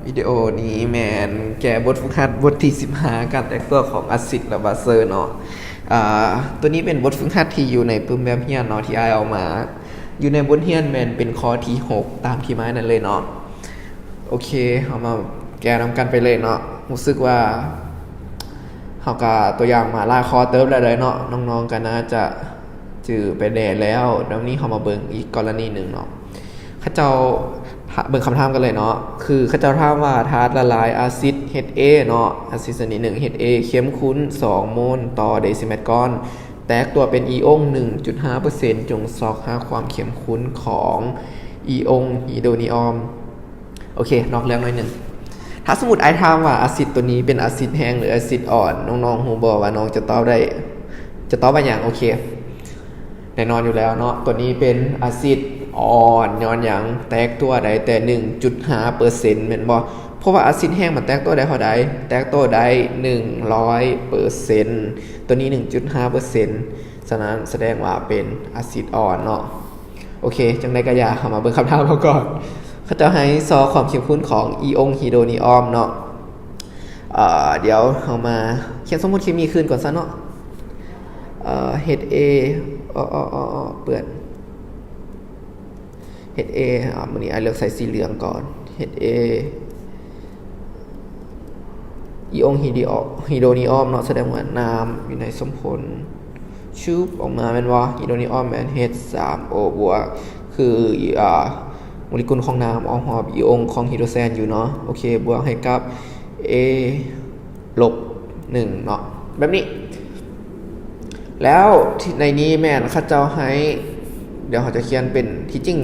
ວິດີໂອນີ້ແມ່ນແກ້ບົດຝຶກຫັດບົດທີສິບຫ້າ ການແຕກຕົວຂອງອາຊິດ ແລະ ບາເຊີເນາະ. ອາ ຕົວນີ້ເປັນບົດຝຶກຫັດທີ່ຢູ່ໃນປຶ້ມແບບຮຽນເນາະ ທີ່ອ້າຍເອົາມາ ຢູ່ໃນບົດຮຽນແມ່ນເປັນຂໍ້ທີຫົກ ຕາມທີ່ມານັ້ນເລີຍເນາະ. ໂອເຄ ເຮົາມາແກ້ນຳກັນໄປເລີຍເນາະ. ຮູ້ສຶກວ່າເຮົາກະຕົວຢ່າງມາຫຼາຍຂໍ້ເຕີບແລ້ວເດ້ເນາະ, ນ້ອງໆກະໜ້າຈະຈື່ໄປແດ່ແລ້ວ. ແລ້ວນີ້ເຮົາມາເບິ່ງອີກກໍລະນີໜຶ່ງເນາະ. ເຂົາເຈົ້າ ເບິ່ງຄຳຖາມກັນເລີຍເນາະ. ຄືເຂົາເຈົ້າຖາມວ່າ ທາດລະລາຍອາຊິດ ເຮັດເອ ເນາະ, ອາຊິດຊະນິດໜຶ່ງ ເຮັດເອ ເຂັ້ມຂຸ້ນສອງໂມນຕໍ່ເດຊິແມັດກ້ອນ ແຕກຕົວເປັນອີອົງ ໜຶ່ງຈຸດຫ້າເປີເຊັນ ຈົ່ງຊອກຫາຄວາມເຂັ້ມຂຸ້ນຂອງອີອົງຮີໂດນີອອມ. ໂອເຄ ນອກເລື່ອງໜ້ອຍໜຶ່ງ. ຖ້າສົມມຸດອ້າຍຖາມວ່າອາຊິດຕົວນີ້ເປັນອາຊິດແຮງ ຫຼື ອາຊິດອ່ອນ, ນ້ອງໆຮູ້ບໍ່ວ່ານ້ອງຈະຕອບໄດ້ ຈະຕອບວ່າຫຍັງ? ໂອເຄ ແນ່ນອນຢູ່ແລ້ວເນາະ, ຕົວນີ້ເປັນອາຊິດອ່ອນ. ຍ້ອນຫຍັງ? ແຕກຕົວໄດ້ແຕ່ໜຶ່ງຈຸດຫ້າເປີເຊັນ ແມ່ນບໍ່? ເພາະວ່າອາຊິດແຮງມັນແຕກຕົວໄດ້ເທົ່າໃດ? ແຕກຕົວໄດ້ໜຶ່ງຮ້ອຍເປີເຊັນ, ຕົວນີ້ໜຶ່ງຈຸດຫ້າເປີເຊັນ. ສະນັ້ນສະແດງວ່າເປັນອາຊິດອ່ອນເນາະ. ໂອເຄ ຈັ່ງໃດກະຢ່າ ເຮົາມາເບິ່ງຄຳຖາມເຮົາກ່ອນ. ເຂົາເຈົ້າໃຫ້ຊອກຄວາມເຂັ້ມຂຸ້ນຂອງອີອົງຮີໂດນີອອມເນາະ. ເອີ ດຽວເຮົາມາຂຽນສົມມຸດເຄມີຄືນກ່ອນຊະເນາະ. ເອີ ເຮັດເອ ເອີ ເອີ ເອີ ເອີ ເປື້ອນ ເຮັດເອ ອາ ມື້ນີ້ອ້າຍເລືອກໃສ່ສີເຫຼືອງກ່ອນ. ເຮັດເອ ອີອົງຮີດີອອ ຮີໂດນີອອມເນາະ, ສະແດງວ່ານ້ຳຢູ່ໃນສົມຜົນ ຊຶບ ອອກມາແມ່ນບໍ່? ຮີໂດນີອອມແມ່ນ ເອັດສາມໂອບວກ ຄື ອາ ໂມເລກຸນຂອງນ້ຳອ້ອມຮອບອີອົງຂອງຮີໂດແຊນຢູ່ເນາະ. ໂອເຄ ບວກໃຫ້ກັບເອລົບໜຶ່ງເນາະ ແບບນີ້. ແລ້ວໃນນີ້ແມ່ນເຂົາເຈົ້າໃຫ້ ດຽວເຮົາຈະຂຽນເປັນ ທີ່ຈິງ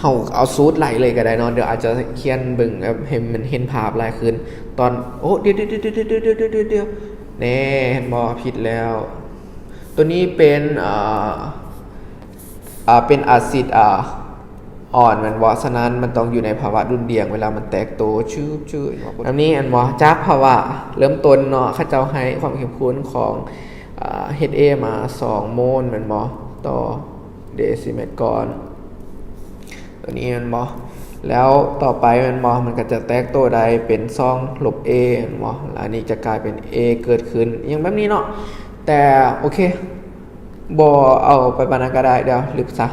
ເຮົາເອົາສູດໄລ່ເລີຍກະໄດ້ເນາະ. ດຽວອາດຈະຂຽນເບິ່ງແບບໃຫ້ມັນເຫັນພາບຫຼາຍຂຶ້ນ. ຕອນ ໂອ້ ດຽວ ດຽວ ແນ່ ເຫັນບໍ່? ຜິດແລ້ວ. ຕົວນີ້ເປັນ ເອີ ອາ ເປັນອາຊິດ ອາ ອ່ອນແມ່ນບໍ່? ສະນັ້ນມັນຕ້ອງຢູ່ໃນພາວະດຸ່ນດ່ຽງເວລາມັນແຕກໂຕ ຊຶບ ຊຶບ ແບບນີ້ແມ່ນບໍ່? ຈາກພາວະເລີ່ມຕົ້ນເນາະ ເຂົາເຈົ້າໃຫ້ຄວາມເຂັ້ມຂຸ້ນຂອງ ອາ ເຮັດເອ ມາສອງໂມນແມ່ນບໍ່? ຕໍ່ເດຊິແມັດກ້ອນ ຕົວນີ້ແມ່ນບໍ່? ແລ້ວຕໍ່ໄປແມ່ນບໍ່? ມັນກະຈະແຕກໂຕໄດ້ເປັນສອງລົບເອແມ່ນບໍ່? ແລ້ວອັນນີ້ຈະກາຍເປັນເອເກີດຂຶ້ນ ອີ່ຫຍັງແບບນີ້ເນາະ. ແຕ່ໂອເຄ ບໍ່ເອົາໄປປານນັ້ນກະໄດ້ ດຽວລຶບຊະ.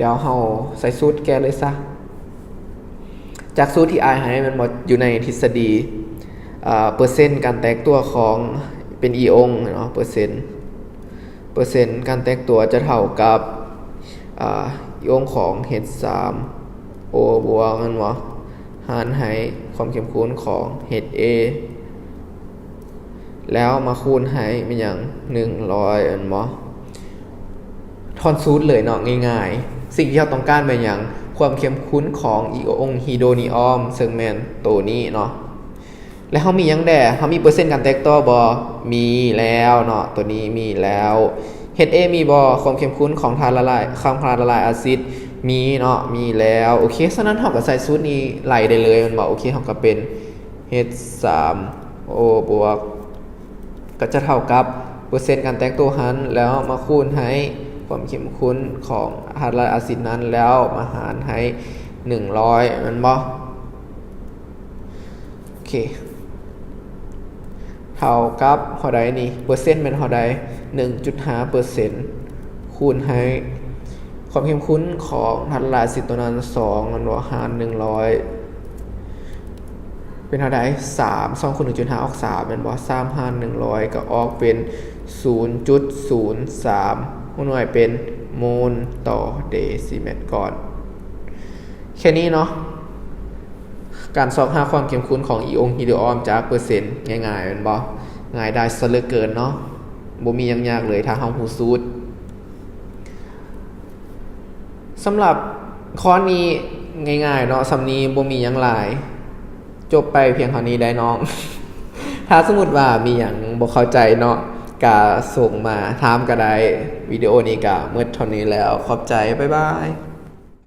ດຽວເຮົາໃສ່ສູດແກ້ເລີຍຊະ. ຈາກສູດທີ່ອ້າຍໃຫ້ແມ່ນບໍ່? ຢູ່ໃນທິດສະດີ ເອີ ເປີເຊັນການແຕກຕົວຂອງ ເປັນອີອົງເນາະ ເປີເຊັນ ເປີເຊັນການແຕກຕົວຈະເທົ່າກັບ ອາ ອີອົງຂອງເອັດສາມໂອບວກແມ່ນບໍ່? ຫານໃຫ້ຄວາມເຂັ້ມຂຸ້ນຂອງເອັດເອ ແລ້ວມາຄູນໃຫ້ແມ່ນຫຍັງ? ໜຶ່ງຮ້ອຍແມ່ນບໍ່? ທ່ອນສູດເລີຍເນາະ ງ່າຍໆ. ສິ່ງທີ່ເຮົາຕ້ອງການແມ່ນຫຍັງ? ຄວາມເຂັ້ມຂຸ້ນຂອງອີອົງຮີໂດນີອອມ ເຊິ່ງແມ່ນໂຕນີ້ເນາະ. ແລ້ວເຮົາມີຫຍັງແດ່? ເຮົາມີເປີເຊັນການແຕກຕົວບໍ່? ມີແລ້ວເນາະ ໂຕນີ້ມີແລ້ວ. ເຮັດເອ ມີບໍ່? ຄວາມເຂັ້ມຂຸ້ນຂອງທາດລະລາຍ ຂອງທາດລະລາຍອາຊິດ ມີເນາະ ມີແລ້ວ. ໂອເຄ ສະນັ້ນເຮົາກະໃສ່ສູດນີ້ໄລ່ໄດ້ເລີຍແມ່ນບໍ່? ໂອເຄ ເຮົາກະເປັນ ເອັດສາມໂອບວກ ກະຈະເທົ່າກັບເປີເຊັນການແຕກໂຕຫັ້ນ ແລ້ວມາຄູນໃຫ້ຄວາມເຂັ້ມຂຸ້ນຂອງທາດລະລາຍອາຊິດນັ້ນ ແລ້ວມາຫານໃຫ້ໜຶ່ງຮ້ອຍແມ່ນບໍ່? ໂອເຄ ເທົ່າກັບເທົ່າໃດນີ້? ເປີເຊັນແມ່ນເທົ່າໃດ? ໜຶ່ງຈຸດຫ້າເປີເຊັນ ຄູນໃຫ້ຄວາມເຂັ້ມຂຸ້ນຂອງທາດລະລາຍອາຊິດໂຕນັ້ນ ສອງແມ່ນບໍ່? ຫານໜຶ່ງຮ້ອຍ ເປັນເທົ່າໃດ? ສາມ ສອງຄູນໜຶ່ງຈຸດຫ້າອອກສາມແມ່ນບໍ່? ສາມຫານໜຶ່ງຮ້ອຍກະອອກເປັນສູນຈຸດສູນສາມ ຫົວໜ່ວຍເປັນໂມນຕໍ່ເດຊິແມັດກ້ອນ. ແຄ່ນີ້ເນາະ ການຊອກຫາຄວາມເຂັ້ມຂຸ້ນຂອງອີອົງຮີໂດອອມຈາກເປີເຊັນ. ງ່າຍໆແມ່ນບໍ່? ງ່າຍດາຍຊະເຫຼືອເກີນເນາະ. ບໍ່ມີຫຍັງຍາກເລີຍ ຖ້າເຮົາຮູ້ສູດ. ສຳລັບຂໍ້ນີ້ງ່າຍໆເນາະ ສ່ຳນີ້ບໍ່ມີຫຍັງຫຼາຍ. ຈົບໄປພຽງເທົ່ານີ້ໄດ໋ນ້ອງ. ຖ້າສົມມຸດວ່າມີຫຍັງບໍ່ເຂົ້າໃຈເນາະ ກະສົ່ງມາຖາມກະໄດ້. ວິດີໂອນີ້ກະໝົດເທົ່ານີ້ແລ້ວ. ຂອບໃຈ. ບາຍບາຍ.